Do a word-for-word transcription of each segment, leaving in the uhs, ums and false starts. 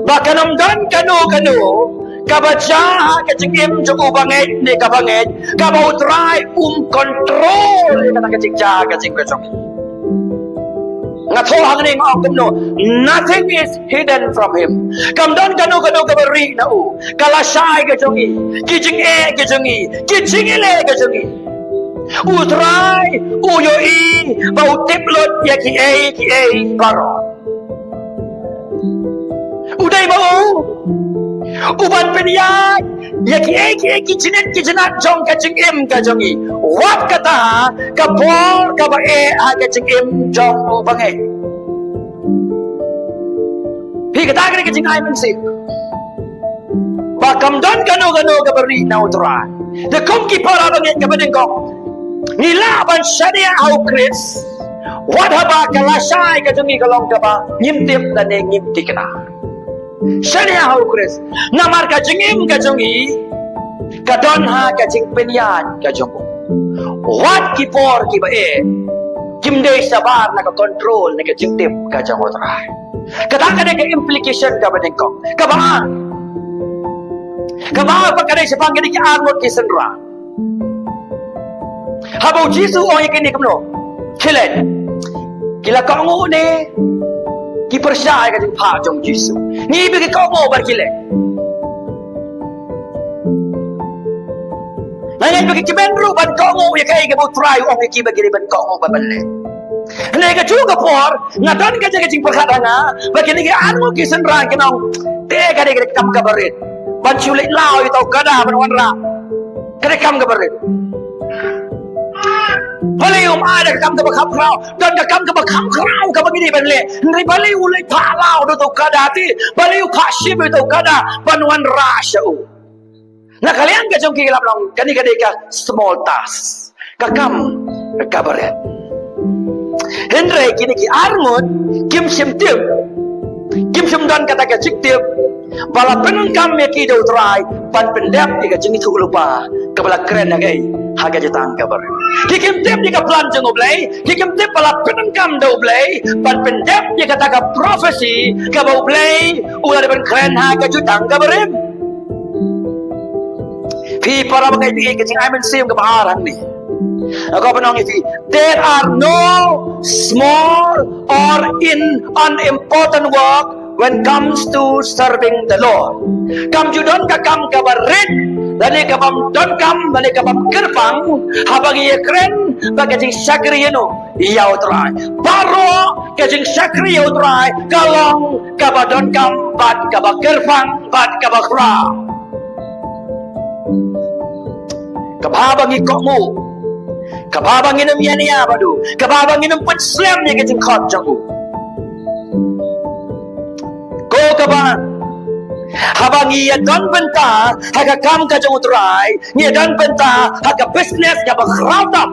Ba kan ym don kano kano kaba jia ha ka jingim jong u bangeit ne ka bangeit kaba u Trai um control ïa kata ka jingjia ka jingim ka jong ngi. Nga thoh hangne nga ong kumno, nothing is hidden from him. Kam don kano kano kaba rieh na u. Ka lashai ka jong ngi, ki jingeh ka jong ngi, ki jingeh ka jong ngi. U Trai u ïohi bad u tip lut ïa kiei kiei baroh. U dei ma u u ban pynïaid ïa kiei kiei ki jingeh ki jingeh jong ka jingim ka jong ngi. Wat kata ka por kaba eh ha ka jingim jong u bangeit. Phi, kata ka dei ka jingai mynsiem. Ba kam don kano kano kaba rieh na u Trai. Te kum ki para bangeit kaba nyngkong, ngi lah ban shaniah ha u Khrist wat haba ka lashai ka jong ngi ka long kaba ngim tip lane ngim tikna. Shaniah ha u Khrist. Namar ka jingim ka jong ngi ka don ha ka jingpynïaid ka jong u. Wat ki por kiba eh kim dei shabar na ka control na ka jingtip ka jong u Trai. Kata ka dei ka implication kaba nyngkong. Kaba ar, kaba ar pat ka dei shaphang kine ki arngut ki synran. Haba u Jisu u ong ïa kine kumno, khie leit. Ki la kohnguh ne ki pyrshah ïa ka jingphah jong u Jisu? Ngi ba ki kohnguh bad khie leit. Nga ngeit ba ki kmen ruh ban kohnguh ïa kaei kaba u Trai u ong ïa ki ba ki dei ban kohnguh bad ban leh. Hynrei kajuh ka por nga don ka jingpyrkhat ha nga ba kine ki arngut ki synran kin ong, te ka dei ka kam kaba rit ban shu leit law ïa uta u kada ban wanrah. Ka dei kam kaba rit. Balei um ai da ka kam kaba kham khraw? Don ka kam kaba kham khraw kaba ngi dei ban leh. Hynrei balei u leit phah law da uta u kada te? Balei u phah shim ïa uta u kada ban wanrah sha u? Na ka liang ka jong ki, ki la ong kane ka dei ka small task, ka kam kaba rit. Hynrei kine ki arngut kim shym tip, kim shym don kata ka jingtip ba la pyndonkam ïa ki da u Trai ban pyndep ïa ka jingïathuhlypa kaba la kren ha kaei, ha ka jutang kaba rit. Ki kim tip ïa ka plan jong u Blei, ki kim tip ba la pyndonkam da u Blei ban pyndep ïa kata ka prophecy kaba u Blei u la dep ban kren ha ka jutang kaba rit. Phi para bangeit, phi, ka jingai mynsiem kaba ar hangne, nga kwah ban ong ïa phi, there are no small or in unimportant work when comes to serving the Lord. Kam ju don ka kam kaba rit lane kaba ym donkam lane kaba ym kyrpang haba ngi ïakren bad ka jingshakri ïa u, ïa u Trai. Baroh ka jingshakri ïa u Trai ka long kaba donkam bad kaba kyrpang bad kaba khraw. Kaba haba ngi kohnguh, kaba haba ngin ym ïania bad u, kaba haba ngin ym pynslem ïa ka jingkhot jong u. Ko kaba, haba ngi ïa don bynta ha ka kam ka jong u Trai, ngi ïa don bynta ha ka business kaba khraw tam,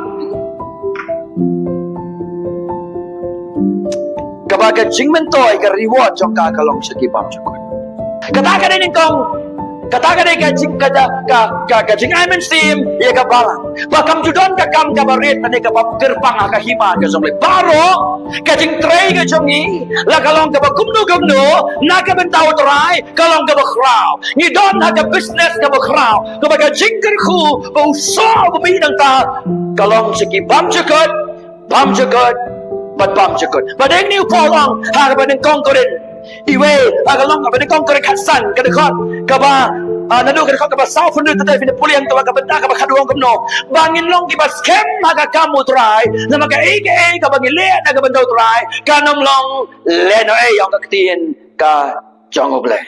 kaba ka jingmyntoi, ka reward jong ka ka long sha ki bymjukut. Kata ka dei nyngkong, kata ka dei ka jing, ka, ka, ka, ka jingai mynsiem ïa ka balang. Ba kam ju don ka kam kaba rit lane kaba ym kyrpang ha ka hima ka jong u Blei. Baroh ka jingtrei ka jong ngi, la ka long kaba kumno kumno, na ka bynta u Trai ka long kaba khraw. Ngi don ha ka business kaba khraw, kaba ka jingkyrkhu ba u soh ba mih nangta ka long sha ki bymjukut, bymjukut bad bymjukut. Ba dei ne u Paul u ong ha kaba nyngkong Korinth, iwei, ha ka long kaba nyngkong Korinth khatsan, ka dkhot kaba, ah, naduh ka dkhot kaba saw phew hynriew, te phin pule ïa kata ka bynta kaba khatduh, u ong kumno, ba ngin long kiba skhem ha ka kam u Trai, namar kaei kaei kaba ngi leh na ka bynta u Trai kan ym long lehnohei, ong ka ktien ka jong u Blei.